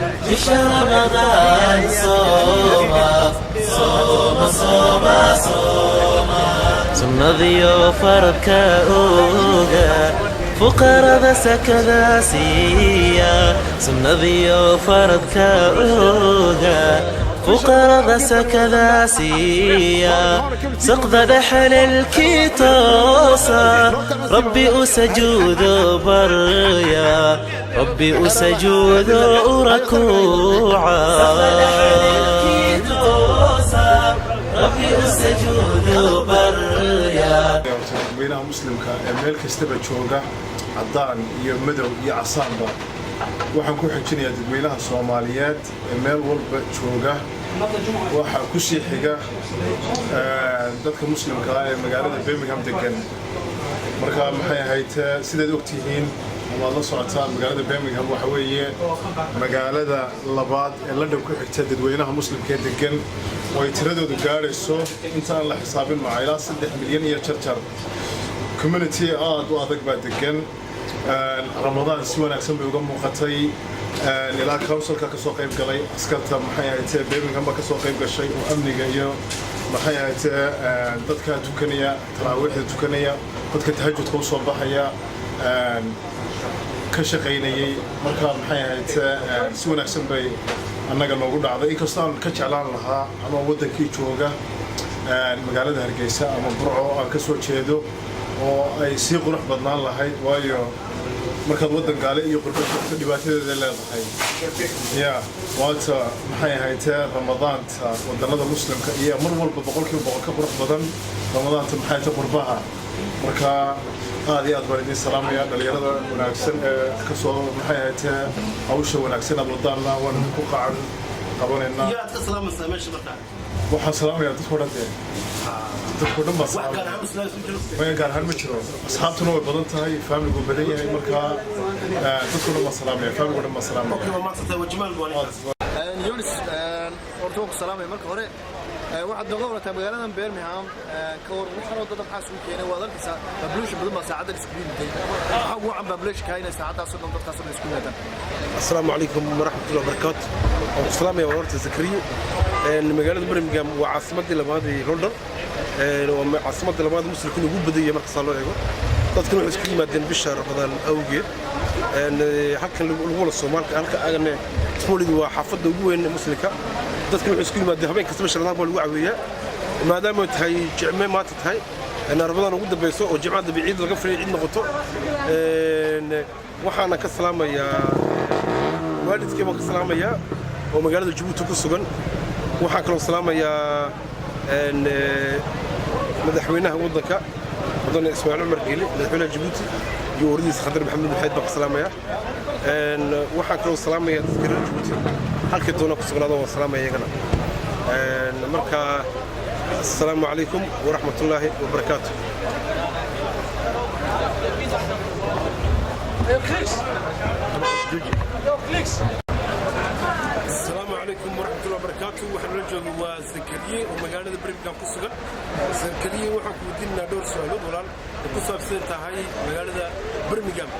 Bisha Ramadaan sooma, sooma, sooma, sooma. Sunnadiyo faradka oga, fuqarada sakada siiya. Sunnadiyo faradka oga, fuqarada sakada siiya. Saqda dhexalelkii toosa, Rabbi u sajuudo barya, Rabbi u sajuudo u rakuuca. Rabbi u sajuudo barya. Horta dadweynaha Muslimka ee meel kastaba jooga, caddaan iyo madow iyo casaanba, waxaan ku xijinayaa dadweynaha Soomaaliyeed ee meel walba jooga. Waxaa ku sii xiga dadka Muslimka ah ee magaalada Birmingham degan. Marka maxay ahayd, sidaad ogtihiin ama aad la socotaan, magaalada Birmingham waxa weeye magaalada labaad ee London ku xigta dadweynaha Muslimka ee degan, oo ay tiradoodu gaadhayso, inta aan la xisaabin maca, ilaa 3 milyan iyo jarjar. Community aad u adag baa degan. Ramadaan si wanaagsan bay uga muuqatay. Ilaa councilka ka soo qayb galay, askarta maxay ahayd Birmingham baa ka soo qayb gashay, oo amniga iyo maxay ahayd dadka tukanaya, taraawiixda tukanaya, dadka tahajudka u soo baxaya ka shaqaynayay. Marka maxay ahayd, si wanaagsan bay annaga noogu dhacday, inkastoo aan ka jeclaan lahaa ama waddankii jooga, magaalada Hargeysa ama Burco aan ka soo jeedo, oo ay sii qurux badnaan lahayd, waayo markaad waddan gaale iyo qurbo joogto dhibaatadeeda leedahay. Ya waata maxay ahayd, Ramadaanta wadannada Muslimka iyo mar walba 100% ka qurux badan Ramadaanta maxay tahay qurbaha. Marka aad iyo aad baan idiin salaamaya, dhalinyarada wanaagsan ee kasoo maxay ahayd hawsha wanaagsan aad wadaanna waan idinku qacan qabanaynaa. Yaad ka salaamaysaa meesha markaa? Waxaan salaamayaa dadko dhan dee, dadko dhan baan Wax salaamaya. Gaar ahaan islaam jiro? Maya, gaar ahaan ma jiro. Asxaabtuna way badan tahay, faamiligu badan yahay. Marka dadko dhan baan salaamaya, faamiligo dhan baan salaamaya. Okay, waa maadsantahay, waa Jamaal buu aniga. Yunis, horta waan ku salaamaya marka hore. Waxaad nooga warataa magaaladan Birmingham ka war, waxaan oo dad maxaa isugu keenay? Waad arkaysaa, population badan baa saacaddan iskugu yimiday. Maxaa ugu wacan population-ka inay saacaddaasoo dhan dadkaasoo dhan isku yimaadaan? Asalaamu calaykum waraxmatullahi wabarakaatu. Waan ku salaamaya wararta Zakariye. Magaalada Birmingham waa caasimadii labaad ee London. Waa caasimadii labaad Muslimka ugu badan yahay. Marka saa loo eego, dadkan waxay isku yimaadeen bisha Ramadaan awgeed. Halkan lagu wada Soomaalka halka agane Smallwood waa xaafadda ugu weyn ee Muslimka. Dadkan waxay isku yimaadeen habeen kasta bisha Ramadaan baa lagu caweeyaa, maadaama ay tahay jimce maanta, tahay Ramadaan ugu dambeyso oo jimcada dambe ciid laga filay ciid noqoto. Waxaana ka salaamayaa waalidkii baan ka salaamayaa oo magaalada Jabuuti ku sugan. Waxaan kaloo salaamayaa madaxweynaha waddanka, mudane Ismaaciil Cumar Geele, madaxweynaha Jabuuti, iyo waradiisa Khadar Maxamuud Maxayd baan ka salaamayaa. Waxaan kaloo salaamayaa dadka reer Jabuuti halkay doonaa ku sugnaada, waan salaamaya iyagana. Marka assalaamu calaykum waraxmatullaahi wabarakaatu. Asalaamu calaykum waraxmatullahi wabarakaatu. Waxaan nala joogay waa Zakariye oo magaalada Birmingham ku sugan. Zakariye, waxaan ku weydiinaynaa dhowr su-aalood, walaal, oo ku saabsan tahay magaalada Birmingham.